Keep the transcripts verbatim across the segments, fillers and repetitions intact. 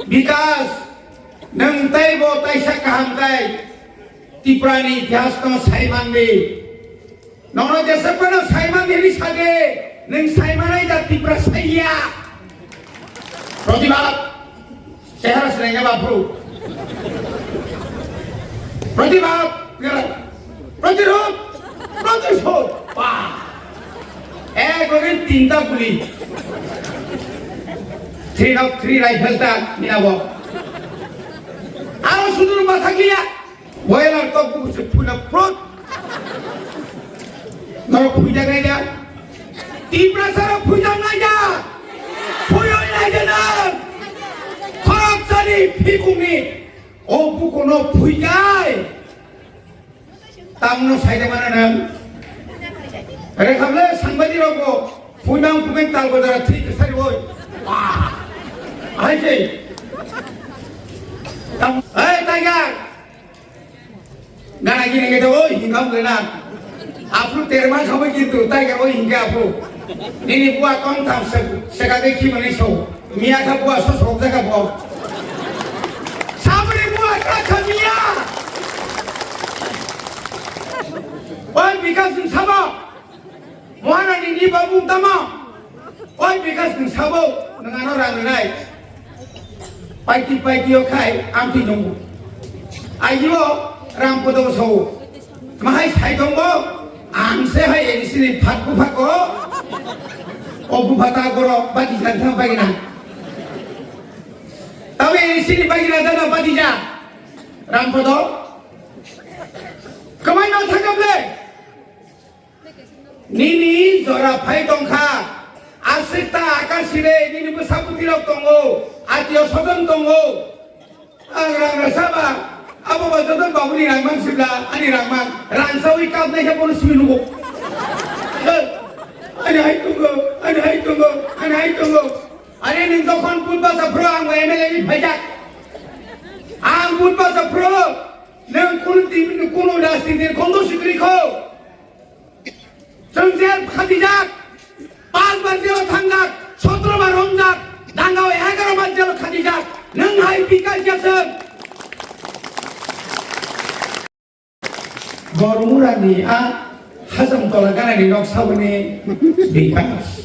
Bikas, nwng tei bo taisa kaham khe Tripura ni itihas no sai man di. Nono jesa phano sai man di hinwi sa de, nwng sai manai da Tripura sai ya. Pratibad, chehara swnai ya ba phuru. Pratibad, Protirod, protisod, pa. Ek loge tinta guli. Three not three rifle ta minabo. Aro sudur ma thakliya. Boiler to buku se phuna prot. Noro phuja nai da. Tiprasa ro phuja nai da. Phuja nai da na. Khorok sani phikumi. O buku no phujai. Tamno saida mana nang. Are khamle sangbadi rok bo. Phunang phunang tal bodara thik sari boy. Wah. Hai sei. Tam, hey, Tiger. Gana gini gitu, oh, hingam lena. Apu terma khamai gitu, Tiger, oh, hingga apu. Nini bua kong tam se, se kage khi mani so. Miya kha bua so sok jaga bo. Sabri bua kha kha miya. Oi Bikas ni sabo. Mohanani ni babu tamo. Oi Bikas ni sabo. Nang ano rang nai. Paiti paiti o khai amti nungu. Ayo rang podo so. Mahai sai tongbo. Ang se hai A D C ni phat bupha ko. O bupha ta goro bati jan thang pai na. Tawi A D C ni pai na dana bati ja. Ram podo. Kamai no thangam le. Nini jora phai tongkha. Asik ta akasi re nini bwsa bwtwi rok tongo. Atiyo sojon tongo. Ang rang rasa ba, abo ba joto babuni rang mang sibla, ani rang mang, rang sawi kap nai khe bono simi nugo. Ani hai tongo, ani hai tongo, ani hai tongo. Ani nwng jokhon Budbasa phro ang bo M L A ni phaijak. Ang Budbasa phro, nwng kunu team, kunu rajniti ni kondo sikri kho. Chwng jel khatijak, panch bar jelo thangjak, sotro bar romjak, dangao egaroh bar jelo khatijak, nwng hai Bikas Jason. Bormurani a hajam tola ganani nok saboni Bikas.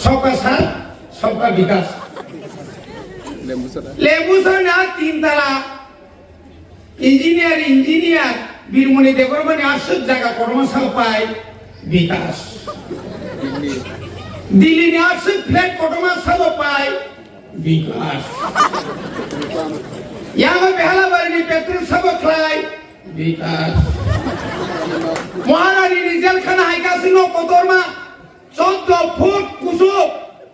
Sabka saath, sabka Bikas. Lembu sana tin tala. Engineer, engineer, Birmoni Debbarmani aswk jaga kotorma salo pai, Bikas. Delhi ni aswk flat kotorma salo pai, Bikas. Yang Behalabari ni petrol sabo khlai, Bikas. Maharani ni jelkhana hai kasino kotorma Choddo foot kuchuk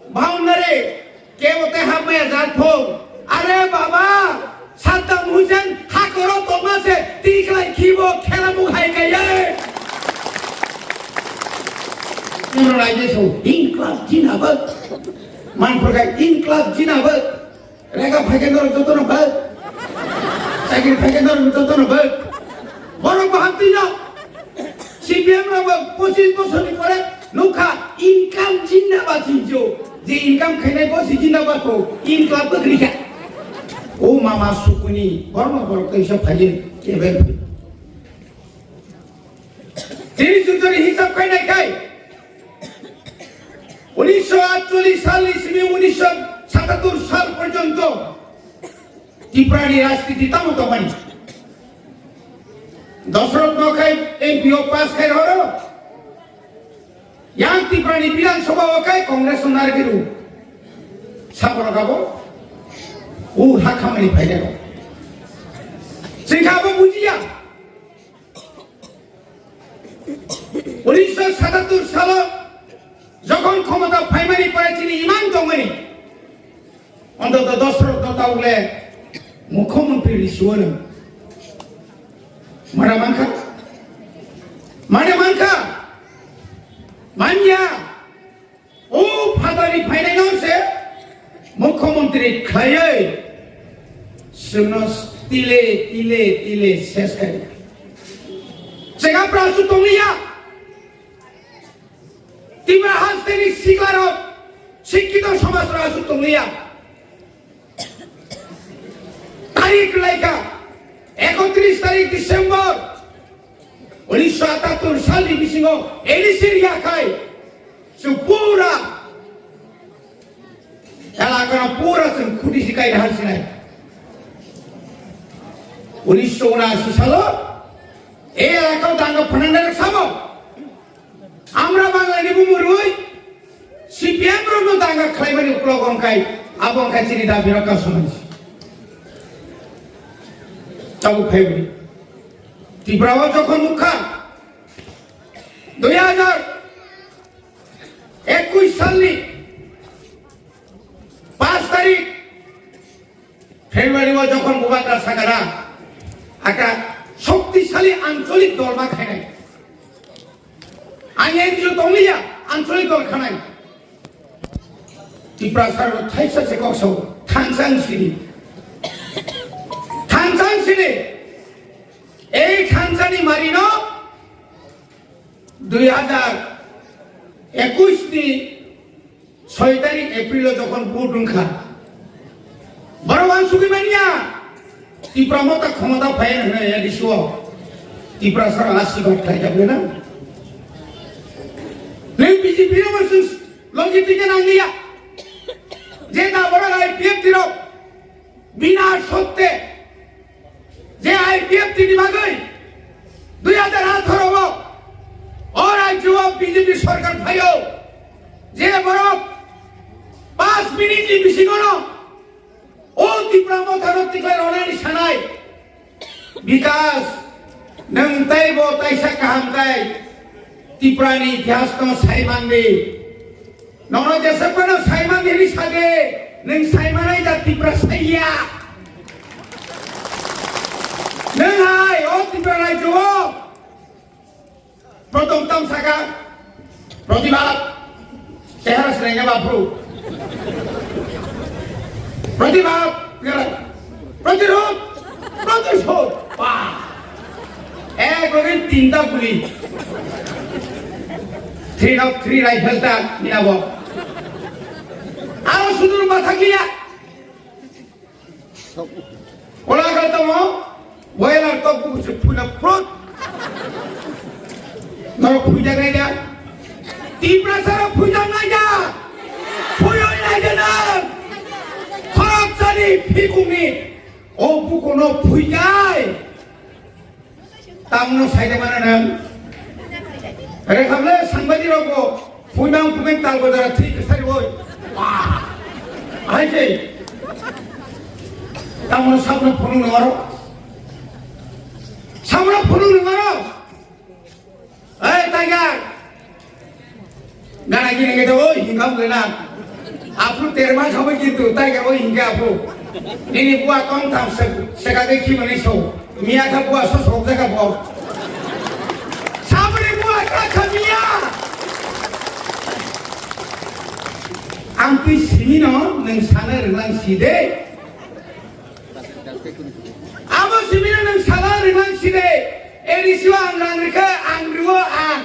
boundary, kebo tei hapmaya jat phung. Are baba, Saddam Hussein hakoro tongma se twi khlai khibo khela muk hai kaiye. Nino raije so, inklab jinabak. Manphurkai inklab jinabak. Rega phaikhe norok jotono bwk. Chakri phaikhe norok jotono bwk. Borok bo hamtwi no. C P M rok bo pochis bosorni pore nukha income jinda ba chinjo. Je income khainai bo se jinda ba kho. Income bo khlikha. O mama sukuni. Borok no borok kaisa phaikhe kebel. Tini jujoni hisab khainai khai. Unisho atchollish salni simi unisho satattor sal porjonto Tripurani rajniti tamo tongmani. Dosrok no khai M P O pass khai horo. Yang Tripurani Bidhan Sabha o khai Congress no narbiru. Saborok abo u ha khamani phaidero. Chwng kha abo bujiya. Unisho satattor salo jokhon khomota phaimani pore chini iman tongmani, ontoto Dosrok Dota ule mukhyamantri ni suwano. Mana mankha? Mana mankha? Manya. O phatani phainaino se mukhyamantri khlaiwi chwngno tile, tile, tile ses khaidi. Chega prasu tongliya. Tripura hasteni siklarok, sikkito somajrok aswk tongliya. Tarik laikha, ekotris tarik December unisho atattor salni bisingo A D C riya khai chwng pura elakano pura chwng khuti si kaina hansinai. Unisho unashi salo ei elakao danga phanangnai rok samo. Amra Bangla ni bumung rwi C P M rok no danga khlaimani uklok wngkai, abo wngkha chini dabi rok kasomansi. Tabuk phaiwi Tripura o jokhon nukha dui hajar ekush salni paanch tarik February o jokhon Bubakra Sagara aka shoktisali ancholik dol ma khainai. Ang N G O tongliya, ancholik dol khanai. Tiprasa rok thaisa se kok sao, thansa ang sini. Thansa ang sini. Ei thansa ni mari no dui hajar ekush ni soi tarik April o jokhon vote wngkha, borok ang sugwi manya, Tipra motha khomota phai hwnwi A D C o Tiprasa rok asirwad khlaijak na. Nang B J P no bo chwng logi tike nangliya. Je da borok I P F T rok bina sotte je I P F T ni bagwi dui hajar atharo o o rajyo o B J P sorkar phaio, je borok paanch minute ni bisingono o Tipra mothano tiklai ronani sanai. Bikas, nwng tei bo taisa kaham khe Tiprani itihas no sai mandi. Nono jesa phano sai mandi hwnwi sadi, nwng sai manai da Tipra saiya. Nwng hai o Tipra rajyo o Prothom tam saka, Pratibha, chehara srengya bapru. Pratibha, Protirod, Protishodh, pa. Ek loge tinta guli. Three not three rifle ta minabo. Aro sudur ma thakliya. Kola ka tamo, boiler to buku se phuna prot. Norok phuja nai da. Tiprasa rok phuja nai da. Phuja nai da na. Khorok sani phikumi. O buku no phujai. Tamno saida mana nang. Rekhamle sangbaji rokbo phuimang phuimang tal bojara thik sari boi. Wah. Hai je. Tamno sabno phunung nangaro. Sabno phunung nangaro. Ei, Tiger. Gana gini gitu, oh, hingga mulai na. Apu terma sabai gitu, Tiger, oh, hingga apu. Ini buah tong tam se, sekali ki mana so. Mia ka buah so sok jaga bo. Sabri buah ka ka mia. Ang tui sini no, neng sana renang side. Abo simi no neng sana renang side. Eri siwa ang rang rika, ang riwo ang.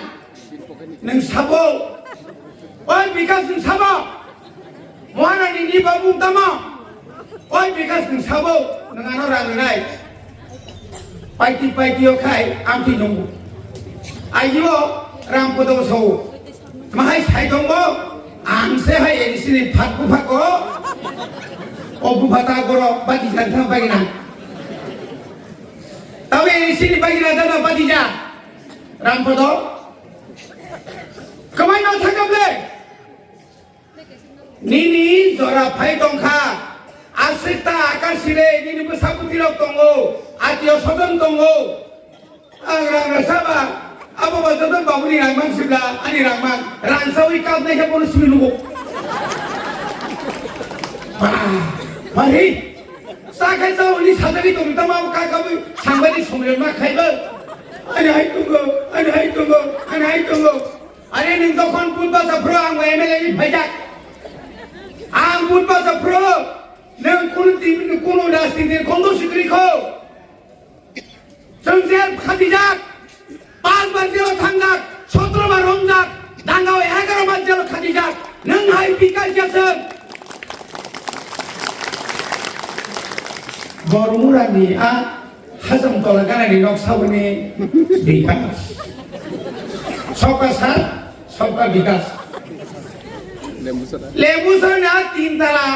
Nwng sabo, oi Bikas nwng sabo, Mohanani ni babu tamo, oi Bikas nwng sabo, nwng ano rang rwnai, paiti paiti o khai amtwi nungo, aio Rampodo sao, mahai sai tongbo, ang se hai A D C ni phat bupha ko, o bupha ta goro bati jan thang bagina, tamo A D C ni bagina jana bati ja, Rampodo. Kwmai no thangkam le. Nini jora phai tongkha. Aswk ta akar sire nini bwsa bwtwi rok tongo. Atiyo sojon tongo. Ang rang rasa ba. Abo ba joto babuni rang mang sibla ani rang mang. Rang sawi kap nai khe bono simi nugo. Ba. Bari. Sa khai sa uni sajagwi tongwi tamo ka kabwi sangbaini somrem ma khaiba. Ani hai tongo. Ani hai tongo. Ani hai tongo. Are nwng dokhon Budbasa phuru ang M L A ni phaijak. Ang Budbasa phuru nwng kunu timi, kunu rajniti ni kondo sikri kho. Chwng jel khatijak, panch bar jel thangjak, sotro bar romjak, dangao egaro bar jel khatijak. Nwng hai Bikas Jaswng. Bormurani a hajam tola ganani nok saboni bikas. Sabka saath, sabka bikas. Lembu sana tin tala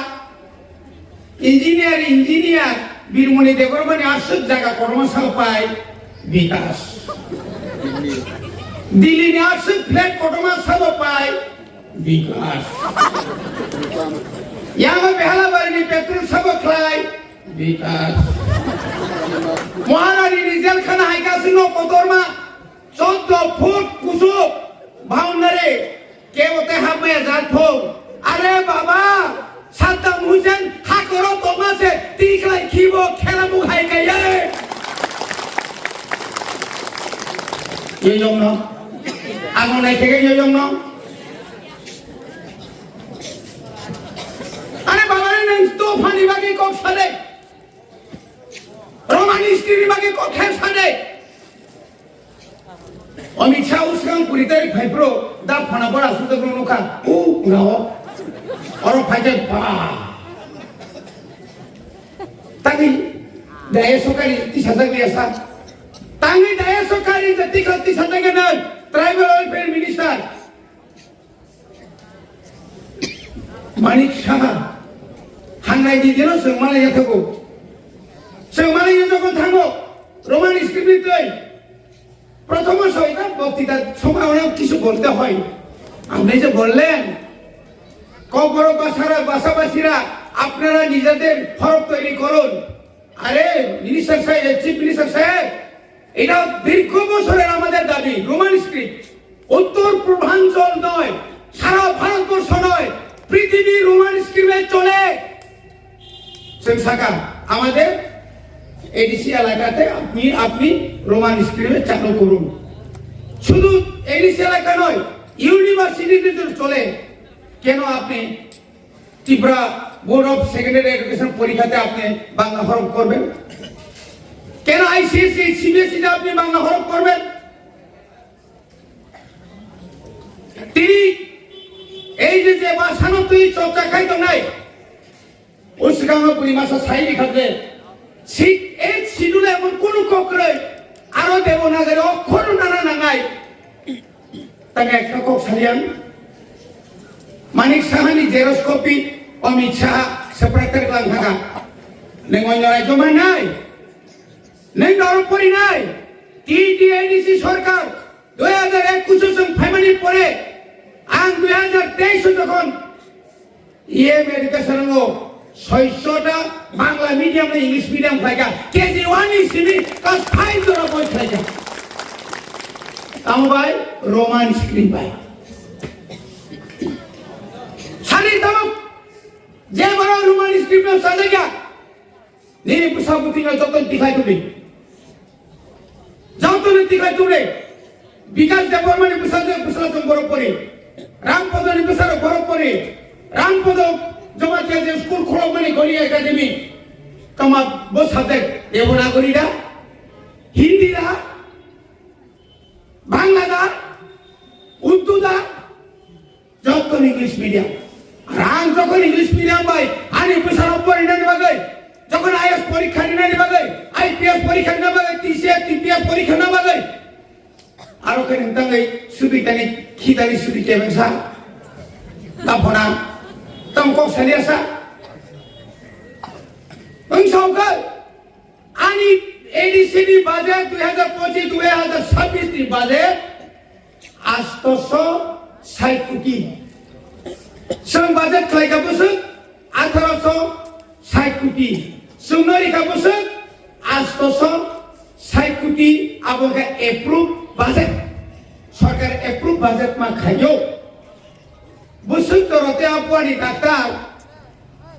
engineer, engineer, Birmoni Debbarmani aswk jaga kormo sapai bikas. Delhi ni aswk flat kotorma sabo pai bikas. Yango Behalabarini petrol sabo khlai bikas. Maharani ni jelkhana hai kasino kotorma choddo foot kuchuk boundary, kebo tei hapmaya jat phung. Are baba, Saddam Hussein hakoro tongma se tiklai khibo khela muk hai kaiye. Yoyong no. Ano nai khe yoyong no. Are baba, nang to phani bagi kok sade. Romani history ni bagi kok khe sade. Amit Shah usgang kuri tarik phai pro da phana bora suta pro nukha. U ngao. Oro phai jai ba. Tangi daya sokari tisa jagni asa. Tangi daya sokari jati kha tisa jagni tribal welfare minister. Manik Saha, hangnai di dino chwng malai ya thago. Chwng malai ya jokhon thango, Roman script ni twi. প্রথম সহিতা বক্তৃতার সময় অনেক কিছু বলতে হয়। আপনি যে বললেন, ককবরক ভাষারা, ভাষাভাষীরা আপনারা নিজেদের হরফ তৈরি করুন। আরে মিনিস্টার সাহেব, চিফ মিনিস্টার সাহেব, এটা দীর্ঘ বছরের আমাদের দাবি, রোমান স্ক্রিপ্ট। উত্তর পূর্বাঞ্চল নয়, সারা ভারতবর্ষ নয়, পৃথিবী রোমান স্ক্রিপ্টে চলে। সেন্সাকা, আমাদের এডিসি এলাকাতে আপনি, আপনি রোমান স্ক্রিপ্টে চালু করুন। শুধু এডিসি এলাকা নয়, ইউনিভার্সিটিতে তো চলে। কেন আপনি Tripura board of secondary education পরীক্ষাতে আপনি বাংলা হরফ করবেন? কেন আইসিএসসি, সিবিএসইতে আপনি বাংলা হরফ করবেন? তিনি এই যে, যে ভাষানো তুই চর্চা খাইতো নাই, o swkango bwrwi masa sai rikha je, sixth schedule emon kunu kok kwrwi, aro Devanagari okhorno nana nangnai. Tang ekta kok saliang, Manik Sahani xerox copy Amit Shah secretary lang thaka. Neng onyo rajyo mannai, neng dorok porinai, T T A D C sorkar dui hajar ekush o chwng phaimani pore, ang dui hajar teis o jokhon E M education o soisho ta Bangla medium na English medium khlaika, K G one ni simi class five jora boi khlaika. Tamo bai Roman script bai. Sari tamo je boro Roman script no sajaka. Nini bwsa bwtwino jotono tikhlai tubri. Jotono tikhlai tubri. Bikas Debbarmani bwsa je bwsa jong borok pori. Rampadoni bwsa rok borok pori. Rampada Jamatia je school khulokmani Goni Academy. Tama bo subject Devanagari da? Hindi da? Bangla da? Urdu da? Joto English medium. Ar ang jokhon English medium bai ani bwsarok porinani bagwi, jokhon I A S porikha rinani bagwi, I P S porikha rinani bagwi, T C S, T P S porikha rinani bagwi, aro khe nung tangwi sudwi tani khitani sudwi kebeng sa. Taphona tamo kok saliya sa. Wng sa wngkha. Ani A D C ni budget dui hajar pochis dui hajar sabbish ni budget astoso sait koti. Chwng budget khlaika bwswk atharoso sait koti. Chwngno rikha bwswk astoso sait koti abo khe approve budget. Sorkar approve budget ma khaio. Bwswk jora tei apuani daktar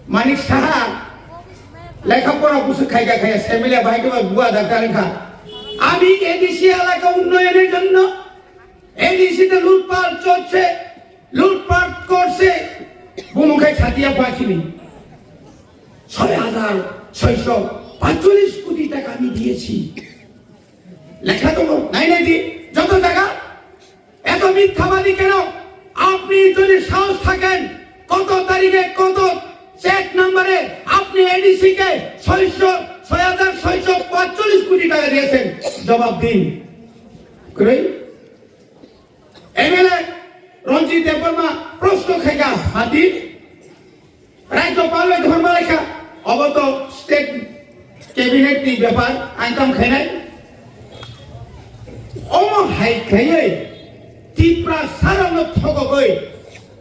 Manik Saha lekha pora bwswk khaika khaya semile bahai khe bua daktar wngkha. আমি এডিসি এলাকা উন্নয়নের জন্য এডিসিতে লুটপাট চলছে, লুটপাট করছে, bumung khai chatiya pachini ছয় হাজার ছয়শো পাঁচচল্লিশ কোটি টাকা আমি দিয়েছি। লেখা তো নাই নাই দি যত জায়গা এত মিথ্যাবাদী কেন? আপনি যদি সাহস থাকেন, কত তারিখে কত চেক নাম্বারে আপনি এডিসি কে ছয়শো ছয় হাজার ছয়শো পাঁচচল্লিশ কোটি টাকা দিয়েছেন, জবাব দিন। কই? এমএলএ রঞ্জিত দেববর্মা প্রশ্ন খাইগা মাতি রাজ্যপাল ধর্ম রেখা অবত স্টেট ক্যাবিনেট নি ব্যাপার আনতাম খাইনাই। অমো হাই খাইয়ে ত্রিপুরা সারানো থগগই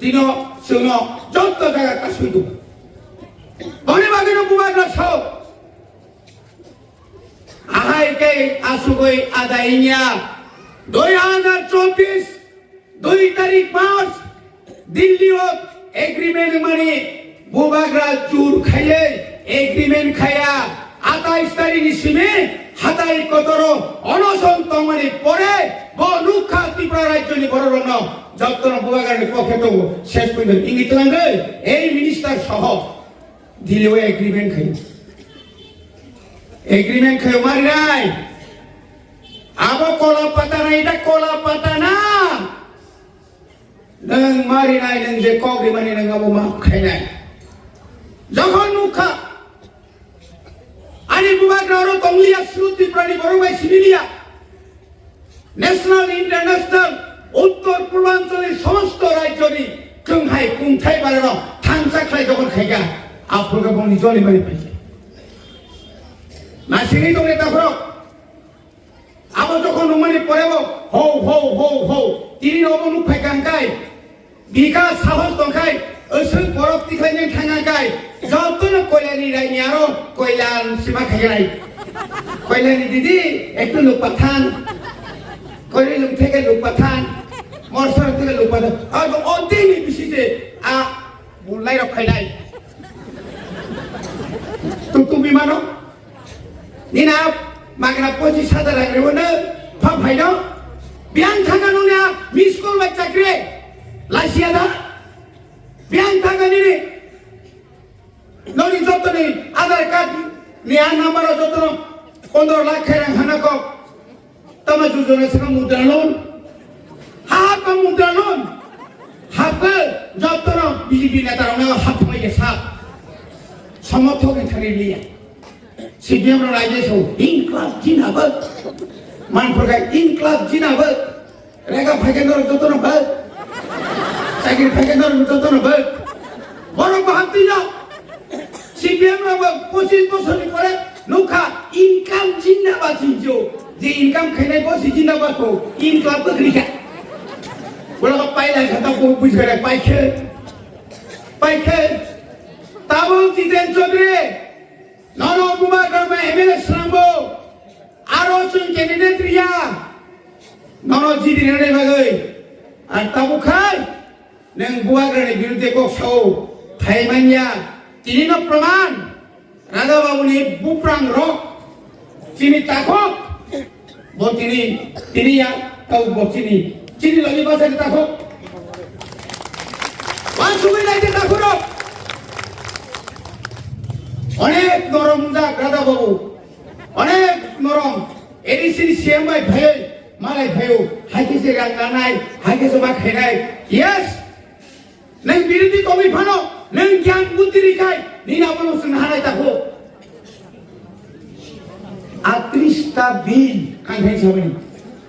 তিনো সুনো যত জায়গা কাসুইদু। বনে বাগিনো বুবাগ্রা সব Ahai khe asugwi adai wngya. Dui hazar chobbish, dui tarik March, Delhi o agreement mani bubagra jur khaiye agreement khaiya. Atais tarik ni simi hatai kotoro onoson tongmani pore bo nukha Tripura rajyo ni borok rokno jottono bubagra ni pokhe tongo. Ses pojjonto ingwi twlangwi ei minister soho Delhi o agreement khai. Agreement khai mari nai. Abo kola pata nai, da kola pata na. Nang mari nai, nang je kok ri mani nang abo ma khai nai. Jokhon nukha. Ani bubagra oro tongliya, Sru Tripura ni borok bai sibili ya. National, international, uttor purbanchal ni somosto rajyo ni chwng hai kungthai barano thansa khlai jokhon khaikha, aphuru khe bongni joli mani phaikha. Nasingwi tongni takhorok. Abo jokhon nungmani porebo ho, ho, ho, ho. Tini nobo nuk phaikha hwnkhe, Bika sahos tongkhai, aswk borok tikhlainai thangna kai, jotono koilani raini aro koilan sima khairai. Koilani didi, ektu lukpathan. Koilani luktheke lukpathan. Morsor theke lukpathan. Abo odini bisi je, a, bulnai rok khainai. Tutu bimano. Nina magna pochis hajar rang rwno pha phaino. Biang thangka nungna miss call bai chakri laisiya da. Biang thangka nini noni jotoni Aadhaar card ni a number o jotono pondro lakh khairang hana kok. Tama jujuna saka mudra loan. Ha ha pa mudra loan. Hapka jotono B J P neta rokno hapmai ya sa. Somothok ni thani liya. C P M rok raijai sao, inklab jinabad. Manphor kha inklab jinabad. Rega phaikhe norok jotono bad. Chakri phaikhe norok jotono bad. Borok baham tino. C P M rok bo pochis bosorni pore nukha income jinabad hinjo. Je income khainai bo se jinabad ko inklab bo rikha. Borok pailai kha ta bo bujhare paikhe. Paikhe. Tabuk Jiten Chaudhary. Nono bubagrano M L A swnambo, aro chwng candidate riya, nono jidi rwnai bagwi. Ar tabuk khai nwng bubagrani birudde kok sao, phai manya, tinino proman, Radha Babuni buprang rok, chini takhok, Bo tini, tini ya, tau bo chini, chini logi basa ta kho. Wan sumai nai ta kho ro. Onek norom jak Radha Babu. Onek norom. A D C ni C M bai bhai, malai bhaio. Hai khe se rang nanai, hai khe se ma khainai. Yes. Nang birodi tongwi phano, nang gyan buddhi rikhai, nini abono swngna hanai takho. Atris ta bill, ang khe sabai.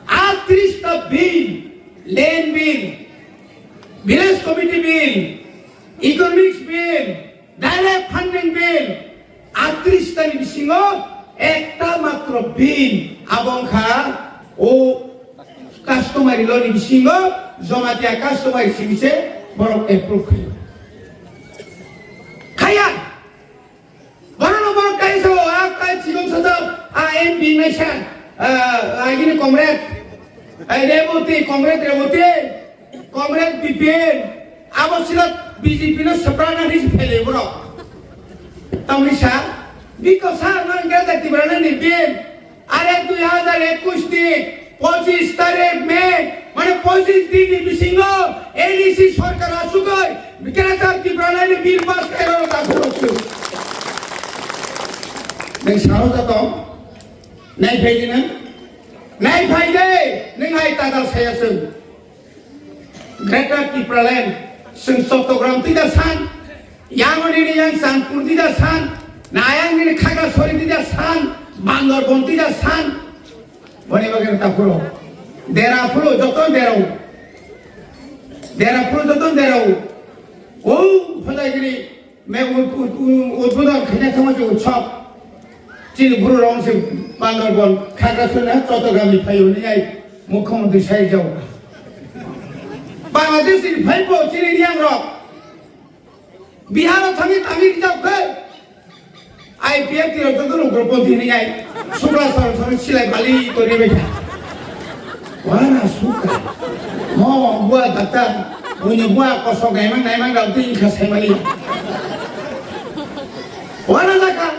Atris ta bill, land bill, village committee bill, economics bill, direct funding bill, Atris tani bisingo ekta matro bill abo wngkha o customary law ni bisingo Jamatia customary simi se borok approve khaio. Khaya. Borok no borok kai sao, a kai chikon sajak, a M P naisa, a, agini comrade, a Reboti, comrade Reboti. Congress B P N, abo sila B J P no swprana hinwi phele borok. Tamni sa, biko sa nang Greater Tipraland ni bill, are dui hazar ekush ni pochis tarik May, mane pochis din ni bisingo A D C sarkar asugoi Greater Tipraland ni bill pass khairok ta khorok su. Nang sao ta tong, nai phai di nang, nai phai de, nang hai ta dal saya sung. Greater Tipraland, chwng Chattogram twi da san, yang oni ni yang Chandpur twi da san, Nayang nini khaga sori tija san, bandor bon tija san. Boni bagwi ta phuro. Dera phuro joto derao. Dera phuro joto derao. O hodai giri me u-, u-, u-, udbodon khanya thangma je utsob. Chini buru rong se bandor bon khaga sori na Chottogram ni phayo ni ai Mukhyamantri sai jao. Bangladesh ni phai po chini yang rok. Bihar o thangwi tangwi rijak khe I P F T rok joto rok group o tini ai sukla sor sor silai bali to ri bai kha. Wana sukla. Mo bua doctor, buni bua kosok naimang naimang rok twi kha sai mali. Wana jaka.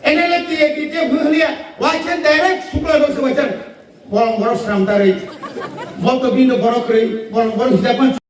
N L F T A P T F hwhliya, waisa direct sukla rok se waisa. Bolong borok sram tarwi. Bol to bini borok kwrwi, bolong borok hijab man